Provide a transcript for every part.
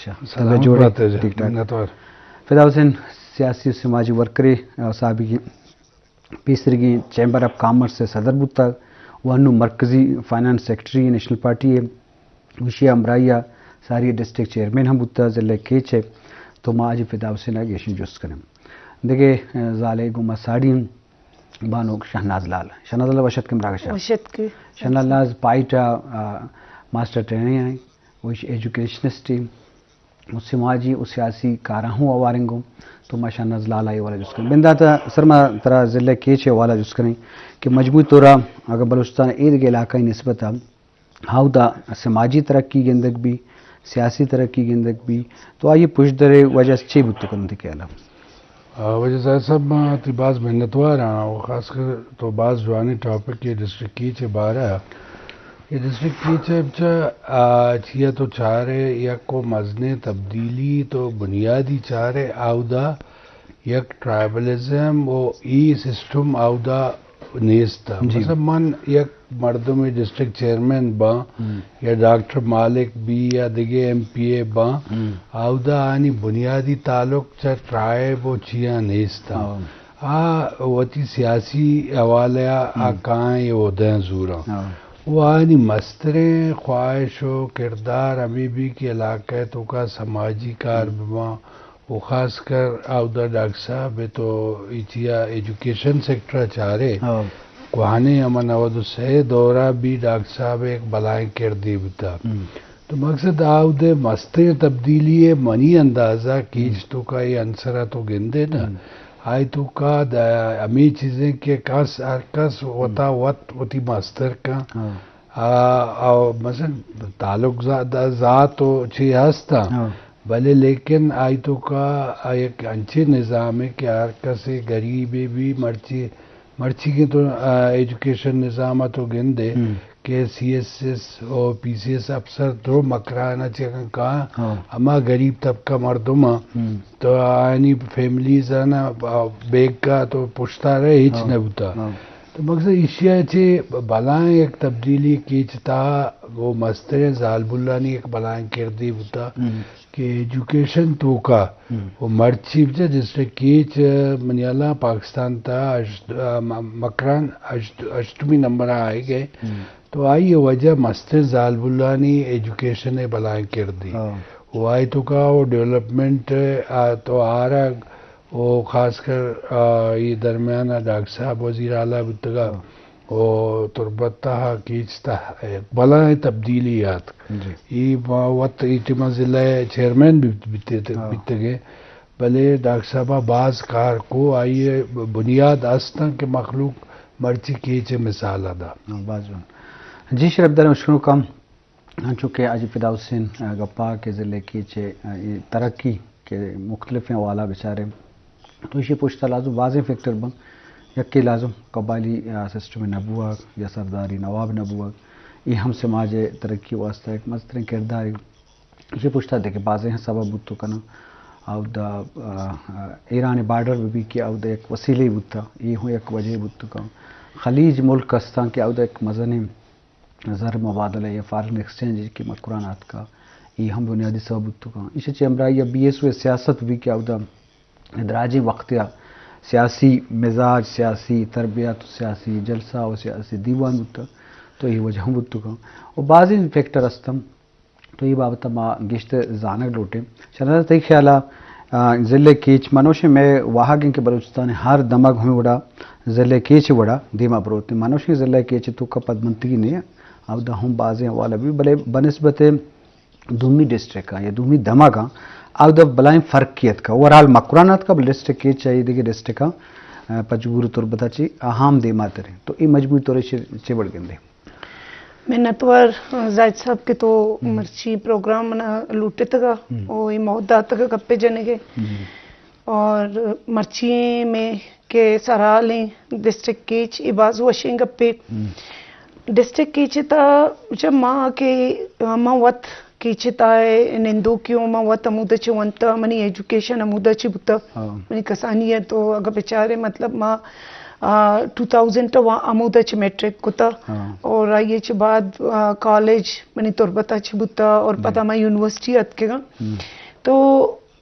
اچھا، سلام طبیعت جوڑ ہے؟ بات ہے جی، ٹھیک ٹھاک۔ منتوار۔ فدا حسین سیاسی و سماجی ورکرے، آ، سابقی پیسرگیں چیمبر آف کامرس ءِ صدر بوتگ و انوں مرکزی فائنانس سیکرٹری نیشنل پارٹی ءِ، گوشی ہمراہی ءَ ساری ڈسٹرکٹ چیئرمین ہم بوتگ ضلع کیچ ءِ۔ تو ما اج فدا حسین ءَ گیشیں جست کنیں۔ دگہ، آ، زالے گوں ما ساڑی ایں بانک شہناز لال۔ شہناز لال وش اتکے براگش ءَ۔ وش اتکے۔ شہناز لال پائٹ ءَ، آ، ماسٹر ٹریننگ ءَ، وش ایجوکیشنسٹ ءَ۔ و سماجی و سیاسی کاراں ہوں اواریں گوں۔ تو ما شہناز لال ءِ حوالہ جست کنیں۔ بندات ءَ سر ما ترا ضلع کیچ ءِ حوالہ جست کنیں کہ مجموعی طور ءَ اگر بلوچستان ءِ اے دگہ علاقہ ءِ نسبت ءَ اودا سماجی ترقی گندگ بی، سیاسی ترقی گندگ بی، تو آئی پشدر ءِ وجہ چے بوت کنت تئی خیال ءَ؟ آ، واجہ زاہد صاحب، ما تئی باز منتوار آں، و خاص کر تو باز جوانیں ٹاپک اے ڈسٹرکٹ کیچ ءِ بارہ ءَ۔ اے ڈسٹرکٹ کیچ ءَ بچا، آ، چیا تو چارے یک و مزنیں تبدیلی تو بنیادی چارے اودا یک ٹرائبلزم و ای سسٹم اودا نیست۔ جی۔ مثلاً من یک مردمے ڈسٹرکٹ چیئرمین باں، ہم۔ یا ڈاکٹر مالک بی یا دگہ ایم پی اے باں، ہم۔ اودا آنی بنیادی تعلق چہ ٹرائب و چیاں نیست۔ ہاں۔ آ وتی سیاسی حوالہ ءَ آ ہم۔ کائیں عہدہ زوراں۔ ہاں۔ و آنی مستریں خواہش و کردار ہمے بی کہ علاقہ ءِ توکا سماجی کار ہم۔ بباں، و خاص کر اودا ڈاکٹر صاحب تو ایچیا ایجوکیشن سیکٹر ءَ چارے، ہاں۔ کوہنیں ہما نود و سے دورہ بی ڈاکٹر صاحب یک بلائیں کردے بوتا۔ ہم۔ تو مقصد آودے مستیں تبدیلی ءِ منی اندازہ کیچ ہم۔ توکا اے عنصر ءَ تو گندے نا۔ ہم۔ آئی توکا دا ہمے چیزیں کہ کس، ہر کس وتا ہم۔ وت وتی مستر کن۔ ہاں۔ آ، آ، مثلاً تعلق ذا-، دا ذات و چی ہستاں۔ ہاں۔ بلے لیکن آئی توکا آ یک انچیں نظامے کہ ہر کسے غریبے بی مرچی، مرچیگیں تو، آ، ایجوکیشن نظام ءَ تو گندے ہم۔ کہ سی ایس ایس و پی سی ایس افسر درو مکران ءَ چہ کاں ہاں۔ ہما غریب طبقہ مردم آں ہم۔ تو آنی فیملیز آں نا، آ، بیگ کا تو پشتا رہے ہچ ہاں۔ نہ بوتا۔ ہاں۔ تو مقصد ایشی ءَ چہ بلائیں یک تبدیلی کیچ تہا و مستریں زالبولانی یک بلائیں کردے بوتا ہم۔ کہ ایجوکیشن توکا ہم۔ و مرچی بچا ڈسٹرکٹ کیچ منی ہیالا پاکستان تہا ہشت، آ، م-، مکران ہشت، ہشتمی نمبر ءَ آئیگ ءَ۔ ہم۔ تو آئی ءِ وجہ مستر زالبولانی ایجوکیشن ءِ بلائیں کردے۔ ہاں۔ و آئی توکا و ڈیولپمنٹ ءَ تو آرگ و خاص کر، آ، اے درمیان ءَ ڈاکٹر صاحب وزیر اعلیٰ بوتگا۔ ہاں۔ و تربت تہا کیچ تہا بلائیں تبدیلی آتک۔ جی۔ اے ما وت اے ٹیما ضلع ءِ چیئرمین بی-، بیتے-، ہاں۔ بیتگے، بلے ڈاکٹر صاحب ءَ باز کار کو، آئی ءِ بنیاد استاں کہ مخلوق مرچی کیچ ءِ مثال ءَ دا۔ ہاں، باز جوان۔ جی شرف داریں اشکنوکاں، انچو کہ حاجی فدا حسین ءَ گپا کہ ضلع کیچ ءِ، آ، اے ترقی کہ مختلفیں حوالہ بچارے، تو ایشی پشتا لازم بازیں فیکٹر بنت۔ یکے لازم قبائلی، آ، سسٹم نہ بوگ یا سرداری نواب نہ بوگ، اے ہم سماج ءِ ترقی واسطہ یک مستریں کردارے۔ ایشی پشتا دگہ بازیں سبب بوت کناں۔ اودا، آ، آ، ایران بارڈر بہ بی کہ اودا یک وسیلے بوتا، اے ہوں یک وجہ بوت کناں۔ خلیج ملک استاں کہ اودا یک مزنیں زر مبادلہ یا فارن ایکسچینج کہ مکران آتکا، اے ہم بنیادی سبب بوت کناں۔ ایشی چہ ہمراہی بی ایس او ءِ سیاست بی کہ اودا دراجیں وقت ءَ سیاسی مزاج، سیاسی تربیت، سیاسی جلسہ و سیاسی دیوان بوتا، تو اے وجہ ہم بوت کناں۔ و بازیں فیکٹر استاں۔ تو اے بابت ءَ ما گیشتر زانگ لوٹیں۔ شہناز، تئی خیال ءَ، آ، ضلع کیچ، منوشیں مئے واہگ ایں کہ بلوچستان ءِ ہر دمگ ہمے وڑا ضلع کیچ ءِ وڑا دیما بروت۔ منوشیں ضلع کیچ ءِ توکا پدمنتگی نہ ایں، اودا ہم بازیں حوالہ بی، بلے بنسبت دومی ڈسٹرکٹاں یا دومی دمگاں اودا بلائیں فرقے اتکا۔ اوورآل مکران اتکا، بلے ڈسٹرکٹ کیچ ءَ دگہ ڈسٹرکٹاں، آ، پنجگور و تربت ءَ چہ آہاں دیماتر ایں۔ تو اے مجموعی طور ءَ چے، چے وڑ گندے؟ منتوار زاہد صاحب کہ تو ہم۔ مرچی پروگرام منا لوٹتگا ہم۔ و اے موہ داتگا گپے جنگے۔ ہم۔ اور مرچی میں کہ سرحال ایں ڈسٹرکٹ کیچ، اے باز وشیں گپے۔ ہم۔ ڈسٹرکٹ کیچ ءِ تہا چہ ما کہ ما وت کیچ ءِ تہا نندوکے اوں، ما وت ہمودا چہ ونتا، منی ایجوکیشن ہمودا چہ بوتا۔ ہاں۔ منی کسانی ءَ تو اگہ بچارے مطلب ما آ، ٹو تھاؤزنڈ ءَ ہمودا چہ میٹرک کتا۔ ہاں۔ اور آئی ءَ چہ بعد، آ، کالج منی تربت ءَ چہ بوتا اور جی۔ پدا ما یونیورسٹی اتکگاں۔ ہم۔ تو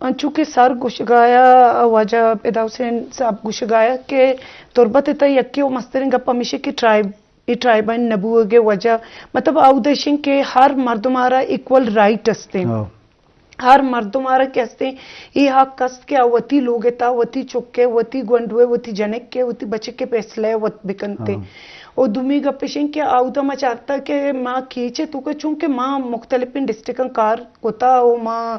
انچو کہ سر گوشگایا، واجہ پیدا حسین صاحب گوشگایا کہ تربت ءِ تہ یکے و مستریں گپ ہمیشہ کہ ٹرائب، اے ٹرائبانی نہ بوگ ءِ وجہ، مطلب، آودا ایشیں کہ ہر مردم ءَ را ایکول رائٹ استیں۔ ہاں۔ ہر مردم ءَ را کہ استیں، اے حق است کہ آ وتی لوگ ءِ تہا، وتی چک ءِ، وتی گونڈو ءِ، وتی جنک ءِ، وتی بچک ءِ فیصلہ ءَ وت بکنت۔ ہاں۔ و دومی گپ ایشیں کہ آودا ما چارتا کہ ما کیچ ءِ توکا، چونکہ ما مختلفیں ڈسٹرکٹاں کار کتا و ما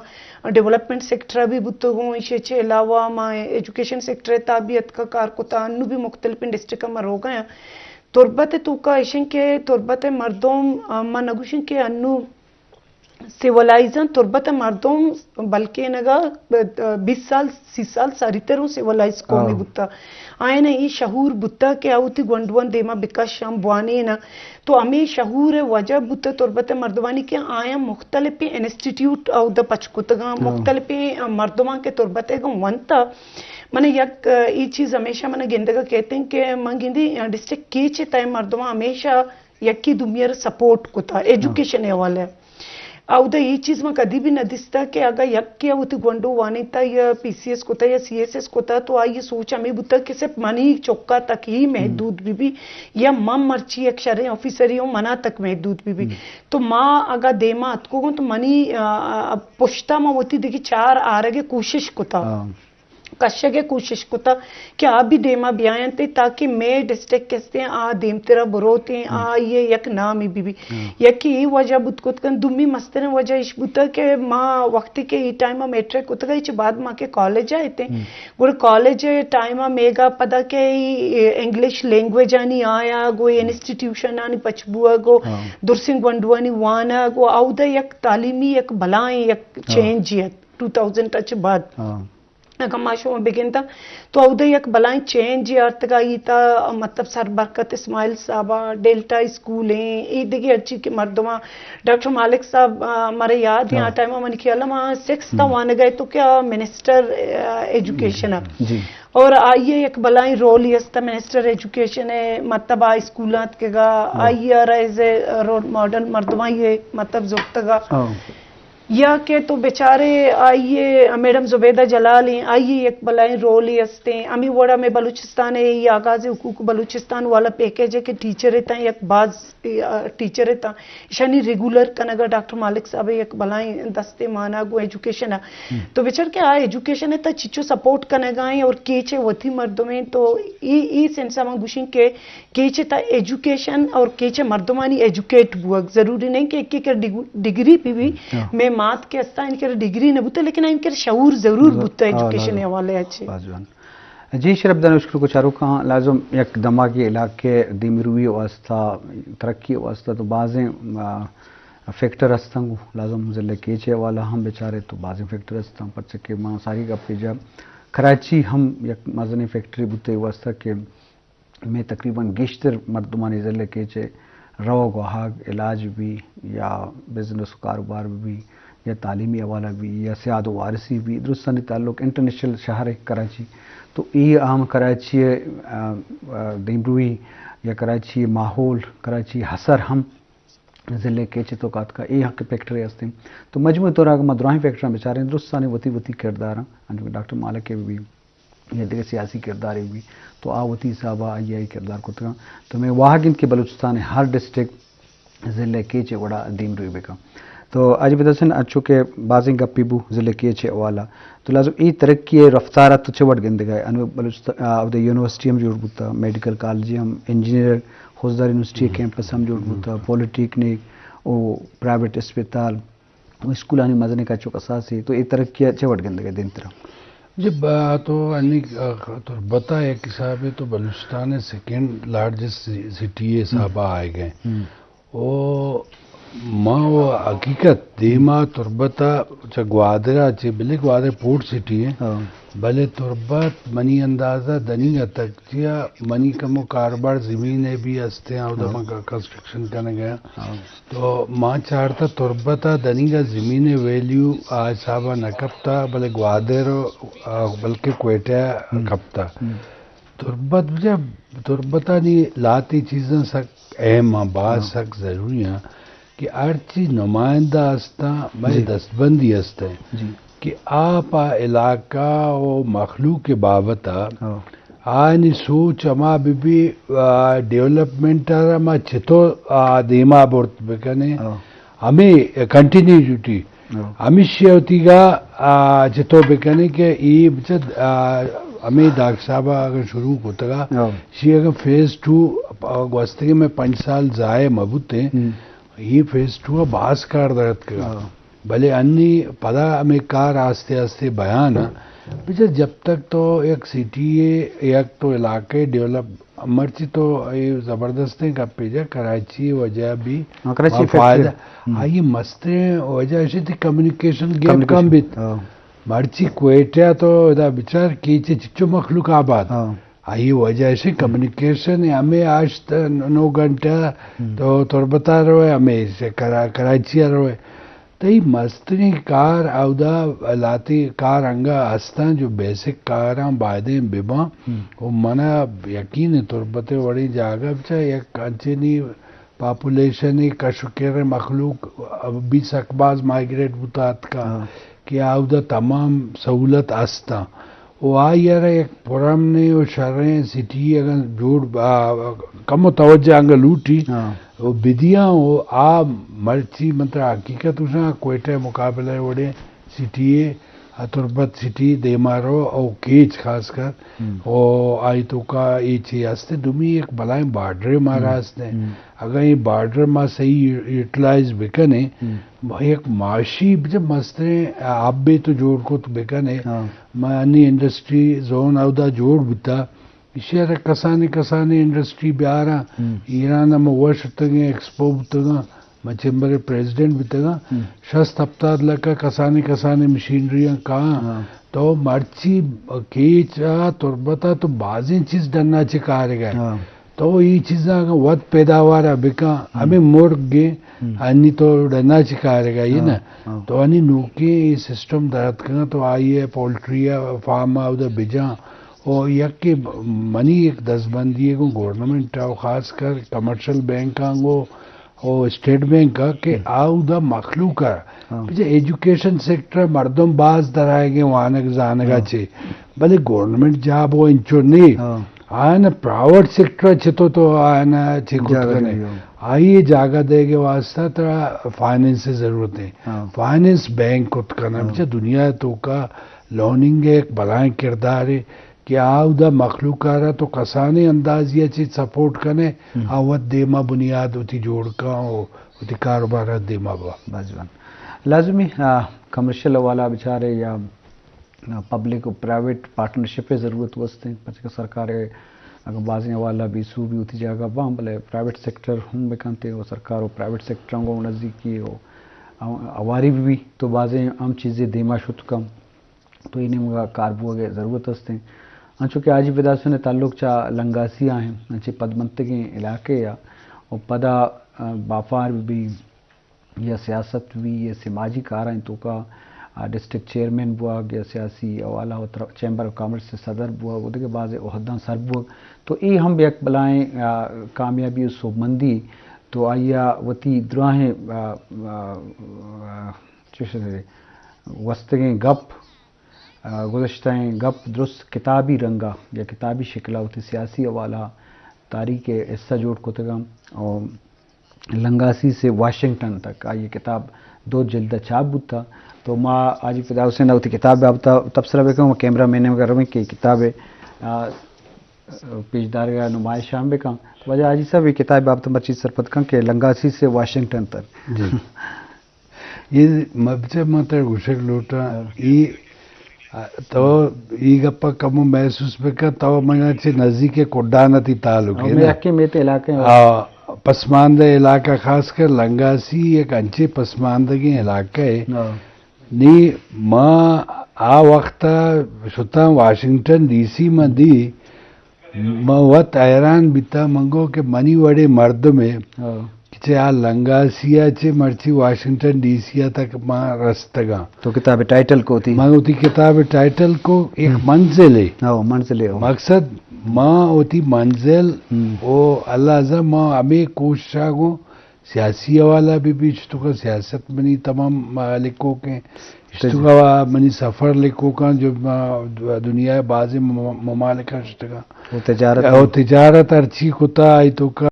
ڈیولپمنٹ سیکٹر ءَ بھی بوتگوں، ایشی ءَ چہ علاوہ ما ایجوکیشن سیکٹر ءِ تہا بھی اتکا کار کتا، انو بھی مختلفیں ڈسٹرکٹاں ما روگا آں۔ تربت ءِ توکا ایشیں کہ تربت ءِ مردم، آ، ما نگوشیں کہ انو سیولائز انت، تربت ءِ مردم بلکینگا بیست سال، سی سال ساریتر اوں سیولائز قومے ہاں۔ بوتا۔ آیانا اے شعور بوتا کہ آ وتی گونڈواں دیما بکش ہم بوانین۔ تو ہمے شعور ءِ وجہ بوتا تربت ءِ مردمانی کہ آیاں مختلفیں انسٹیٹیوٹ اودا پچ کتگاں، ہاں۔ مختلفیں مردماں کہ تربت ءَ گوں ونتا۔ من یک، اے چیز ہمیشہ من گندگا کہتیں کہ من گندی ڈسٹرکٹ کیچ ءِ تہ مردماں ہمیشہ یکی دومی ءَ را سپورٹ کتا ایجوکیشن ءِ حوالہ ءَ۔ اودا اے چیز ما کدی بھی نہ دیستا کہ اگاں یکے ءَ وتی گونڈو وانینتا یا پی سی ایس کتا یا سی ایس ایس کتا تو آئی ءِ سوچ ہمے بوتا کہ صرف منی چکا تک ہی محدود بہ بی یا من مرچی یک شریں آفیسرے اوں منا تک محدود بہ بی۔ تو ما اگاں دیما اتکوگوں تو منی، آ، آ، پشتا ما وتی دگہ چار آرگ ءِ کوشش کتا۔ ہاں۔ کشگ ءِ کوشش کتا کہ آ بھی دیما بیاینت تاکہ مئے ڈسٹرکٹ کہ استیں آ دیمترا بروتیں، ہم۔ آ آئی ءِ یک نامے بہ بی۔ ہم۔ یکے اے وجہ بوت کت کنت، دومی مستریں وجہ ایش بوتا کہ ما وقتی کہ اے ٹائم ءَ میٹرک کتگ ءَ، چہ بعد ما کہ کالج ءَ اتیں، ہم۔ گڑا کالج ءِ ٹائم ءَ میگا پدا کہ اے انگلش لینگویج آنی آیگ و انسٹیٹیوشن آنی پچ بوگ و ہاں۔ درسیں گونڈوانی وانگ و اودا یک تعلیمی یک بلائیں یک ہاں۔ چینج ات ٹو تھاؤزنڈ ءَ چہ بعد۔ ہاں۔ اگاں ما شما بگنداں تو اودا یک بلائیں چینج آرتگ ءَ، ایتا مطلب سر برکت اسماعیل صاحب ءَ ڈیلٹا اسکول ایں، اے دگہ ہرچی کہ مردماں، ڈاکٹر مالک صاحب، آ، مارا یاد ایں، آ ہاں۔ ٹائم ءَ منی خیال ءَ ما سکس تا ہم۔ وانگ ءَ تو کیا منسٹر، آ، ایجوکیشن ءَ۔ جی۔ اور آئی ءِ یک بلائیں رول ہی است منسٹر ایجوکیشن ءِ، مطلب آ اسکولاں اتکگ ءَ، ہاں۔ آئی ءَ را ایز اے رول ماڈل مردماں یہ مطلب زرتگ ءَ۔ ہاں۔ یا کہ تو بیچارے آئی ءِ میڈم زبیدہ جلال ایں، آئی ءِ یک بلائیں رولے استیں۔ ہمے وڑا مئے بلوچستان ءِ اے آغاز حقوق بلوچستان والا پیکیج ءِ کہ ٹیچر ءِ تاں یک باز، آ، ٹیچر ءِ تاں ایشانی ریگولر کنگ ءَ ڈاکٹر مالک صاحب ءِ یک بلائیں دستے مانا گوں ایجوکیشن ءَ۔ ہم۔ تو بچار کہ آ ایجوکیشن ءِ تاں چچو سپورٹ کنگ ءَ ایں اور کیچ ءِ وتی مردم ایں تو اے، اے سینس ءَ ما گوشیں کہ کیچ ءِ تہ ایجوکیشن اور کیچ ءِ مردمانی ایجوکیٹ بوگ ضروری نہیں کہ ایک ایک ڈگ-، ڈگری بہ بی۔ ہاں۔ مئے مات کہ استاں، آنی کرا ڈگری نہ بوتا، لیکن آنی کرا شعور ضرور بوتا ہاں، ایجوکیشن لازم۔ حوالے ءَ چہ۔ باز جوان۔ جی شرف دانشکر کو چاروکاں لازم یک دماغی علاقے دیمروی واسطہ، ترقی واسطہ تو بازیں، آ، فیکٹر ہستاں گو۔ لازم ضلع کیچ ءِ حوالہ ہم بچارے تو بازیں فیکٹر ہستاں، پرچہ کہ ما ساری گپ جا کراچی ہم یک مزنیں فیکٹری بوتے واسطہ کہ مئے تقریباً گیشتر مردمانی ضلع کیچ ءِ روگ و آہگ، علاج بی یا بزنس و کاروبار بی یا تعلیمی حوالہ بی یا سیاد و وارثی بی، درستانی تعلق انٹرنیشنل شہر ءِ کراچی۔ تو اے عام کراچی ءِ، آ، آ، دیمروی یا کراچی ءِ ماحول، کراچی ءِ اثر ہم ضلع کیچ ءِ توکا اتکا، اے ہک فیکٹر ہستیں۔ تو مجموعی طور اگر ما دراہیں فیکٹراں بچاریں، درستانی وتی وتی کرداراں، انچو کہ ڈاکٹر مالک ءِ بی یا دگہ سیاسی کردارے بی، تو آ وتی حساب ءَ آئی ءَ کردار کتگاں۔ تو مئے واہگ انت کہ بلوچستان ءِ ہر ڈسٹرکٹ ضلع کیچ ءِ وڑا دیمروی بکن۔ تو حاجی بدر حسین، انچو کہ بازیں گپے بو ضلع کیچ ءِ حوالہ، تو لازم اے ترقی ءِ رفتار ءَ تو چہ وڑ گندگ ءَ ئے؟ انو بلوچستان، آ، اودے یونیورسٹی ہم جوڑ بوتا، میڈیکل کالج ہم، انجینئر خضدار یونیورسٹی ءِ کیمپس ہم جوڑ بوتا، پولیٹیکنک او پرائیویٹ اسپتال، اسکولانی مزنیں کچ و کساسے، تو اے ترقی ءَ چہ وڑ گندگ ءَ ئے دیمترا؟ جی، با-، تو انی، آ، تربت ءَ یک حسابے تو بلوچستان ءِ سیکنڈ لارجسٹ سی-، سٹی ءِ حساب ءَ آئیگ ءَ ئے۔ ہم۔ او ما و حقیقت دیما تربت ءَ چہ گوادر ءَ چہ، بلے گوادر پورٹ سٹی ءِ، ہاں۔ بلے تربت منی اندازہ دنیگا تک چیا منی کمو کاروبار زمین ءِ بھی ہستیں، اودا ہاں۔ من کنسٹرکشن کنگ ءَ آں۔ ہاں۔ تو ما چارتا تربت ءَ دنیگا زمین ءِ ویلیو آ حساب ءَ نہ کپتا، بلے گوادر ءَ، آ، بلکہ کوئٹہ ءَ ہم۔ کپتا۔ ہم۔ تربت بجا، تربتانی لاتی چیزاں سک اہم آں، باز ہاں۔ سک ضروری آں کہ ہرچی نمائندہ ہستاں، مئے جی۔ دستبندی ہستیں جی۔ کہ آ پہ علاقہ و مخلوق بابت ہاں۔ آنی سوچ ہما بہ بی، آ، ڈیولپمنٹ ء را ما چتو، آ، دیما برت بکنیں۔ ہاں۔ ہمیں کنٹینیوٹی ہاں۔ ہمیشی وتیگا، آ، چتو بکنیں کہ ای بچ، آ، ہمیں ڈاکٹر صاحب اگر شروع کتگا، ہاں۔ شی اگر فیز ٹو، آ، گوستگی میں پنچ سال ضائع مبوتیں، ہم۔ ای فیز ٹو باز کار درت کگا۔ ہاں۔ بلے انی پدا ہمیں کار آستے آستے بیان ء۔ بچار جب تک تو یک سٹی ء، یک تو علاقے ڈیولپ، مرچی تو اے زبردستیں گپے جا، کراچی وجہ بھی ہاں، کراچی ما فیکٹری۔ فائدہ۔ ہم۔ آئی مستریں وجہ اشی تھی کمیونیکیشن گیپ کمیونیکیشن۔ کم بیت۔ ہاں۔ مرچی کوئٹہ تو ادا بچار کیچے چچو مخلوق آباد۔ ہاں۔ آئی وجہ اشی کمیونیکیشن ہمیں آشت نو گھنٹہ ہم۔ تو تربتا روئے، ہمیں سے کرا-، کراچی روئے۔ تئی مستریں کار اودا لاتی کار انگا ہستاں جو بیسک کاراں بایدیں بباں۔ ہم۔ و منا یقین ہے تربت وڑیں جاگہ بچا یک انچنی پاپولیشن ء کش و کر ء مخلوق بی سک باز مائگریٹ بوتا اتکا ہاں۔ کہ اودا تمام سہولت استاں و آئی ء را یک پرامنیں و شریں سٹی اگاں جوڑ، آ، کم و توجہ انگا لوٹی ہاں۔ و بدیاں و آ مرچی من ترا حقیقت گوشاں کوئٹہ مقابلہ وڑیں سٹی ء، تربت سٹی دیما رو او کیچ خاص کر ہم۔ او آئی توکا اے چی ہستے، دومی ایک بلائیں بارڈر مارا ہم۔ ہستے۔ ہم۔ اگاں اے بارڈر ما صحیح یوٹیلائز بکنے، ہم۔ یک معاشی جب مستریں ہب تو جوڑ کت بکنے، ہاں۔ مانی انڈسٹری زون اودا جوڑ بوتا، ایشی ء را کسانیں کسانیں انڈسٹری بیاراں، ہم۔ ایران ء ما وش اتگیں، ایکسپو بوتگاں، ما چیمبر ء پریزیڈنٹ بوتگاں، ہم۔ شست ہپتاد لکھ ء کسانیں کسانیں مشینریاں کاں۔ ہاں۔ تو مرچی کیچ ء تربت ء تو بازیں چیز ڈنا چہ کارگ ء۔ ہاں۔ تو ای چیزاں اگاں وت پیداوار ء بکاں، ہم۔ ہمیں مرگ گے ہم۔ انی تو ڈنا چہ کارگ ء، یہ ہاں، نا۔ ہاں۔ تو انی نوکیں ای سسٹم دراتکگاں تو آئی ء پولٹری ء فارم ء اودا بجاں۔ او یکے منی یک دزبندی گوں گورنمنٹ ء، خاص کر کمرشل بینکاں گوں او اسٹیٹ بینک ء کہ ہم۔ آ اودا مخلوق ء ہاں۔ بچے ایجوکیشن سیکٹر مردم باز درائگیں وانگ زانگ ء ہاں۔ چے، بلے گورنمنٹ جاب و انچو نہیں۔ ہاں۔ آیان پرائیویٹ سیکٹر چتو تو آیان چے کت جاگہ کنے۔ نہیں ہو۔ آئی جاگہ دے کے واسطہ ترا فائننس ضرورت ہے۔ ہاں۔ فائننس بینک کت کنا۔ ہاں۔ بچے دنیا تو کا لوننگ ایک بلائیں کردار ہے۔ کہ آ اودا مخلوق ء را تو کسانیں اندازی ء چہ سپورٹ کنے، ہم۔ آ وت دیما بنیاد وتی جوڑ کن و وتی کاروبار ء دیما با۔ باز جوان۔ لازمی، آ، کمرشل حوالہ بچارے یا، آ، پبلک و پرائیویٹ پارٹنرشپ ء ضرورت گوستیں، پرچہ کہ سرکار ء اگاں بازیں حوالہ بی سو بی وتی جاگہ باں، بلے پرائیویٹ سیکٹر ہم بکنتے و سرکار و پرائیویٹ سیکٹر ہم گوں نزدیکی و ہواری بہ بی تو بازیں ہم چیزے دیما شت کن۔ تو اے نیمگا کار بوگ ء ضرورت است انت۔ انچو کہ حاجی فدا حسین ء تعلق چہ لنگاسی ء انت، انچیں پدمنتگیں علاقے ء و پدا، آ، باپار بہ بی یا سیاست بہ بی یا سماجی کارانی توکا، آ، ڈسٹرکٹ چیئرمین بوگ یا سیاسی حوالہ و تر-، چیمبر آف کامرس ء صدر بوگ و دگہ بازیں عہداں سر بوگ، تو اے ہم یک بلائیں، آ، کامیابی و سوبمندی۔ تو آئی ء وتی دراہیں، آ، آ، آ، چش گوستگیں گپ، آ، گزشتہ ایں گپ درست کتابی رنگا یا کتابی شکلا وتی سیاسی حوالہ تاریخ ء حصہ جوڑ کتگاں۔ اور لنگاسی سے واشنگٹن تک آئی کتاب دو جلد چاپ بوتا۔ تو ما حاجی فدا حسین وتی کتاب بابتا تبصرہ بکن و کیمرہ مین ء رویں کہ کتاب، آ، پیش دارگ ء نمائش ہم بکن۔ تو واجہ حاجی صاحب، یہ کتاب بابت مرچی سرپد کن کہ لنگاسی سے واشنگٹن تک۔ جی۔ یہ مبچہ من ترا گوشگ لوٹاں، ہاں۔ یہ، آ، تو یہ گپا کمو محسوس بکن، تو منا چہ نزدیک کڈان تی تعلق ہے ہاں، نا؟ یکے میتے علاقے ہیں۔ آ، پسماندہ علاقہ، خاص کر لنگاسی ایک انچے پسماندگیں علاقہ ہے۔ ہاں۔ نی ما آ وقت شتاں واشنگٹن ڈی سی، ما دی، ما وت حیران بیتاں، من گو کہ منی وڑے مردمے ہاں۔ کہ چہ آ لنگاسی ء چہ مرچی واشنگٹن ڈی سی ء تک ما رستگاں۔ تو کتاب ٹائٹل کو تھی؟ من وتی کتاب ٹائٹل کو ایک ہم۔ منزل ہے۔ ہاں، منزل ہے، ہاں۔ مقصد ما وتی منزل ہم۔ او اللہ زا ما ہمے کوشش ءَ گوں سیاسی حوالہ بہ بیت، اشتوکا سیاست منی تمام، آ، لکھوکیں اشتوکا منی سفر لکھوکاں جو ما دنیا ءِ بازیں مم-، ممالک ءَ شتگاں۔ او تجارت او ہم۔ تجارت ہرچی کتا، آئی توکا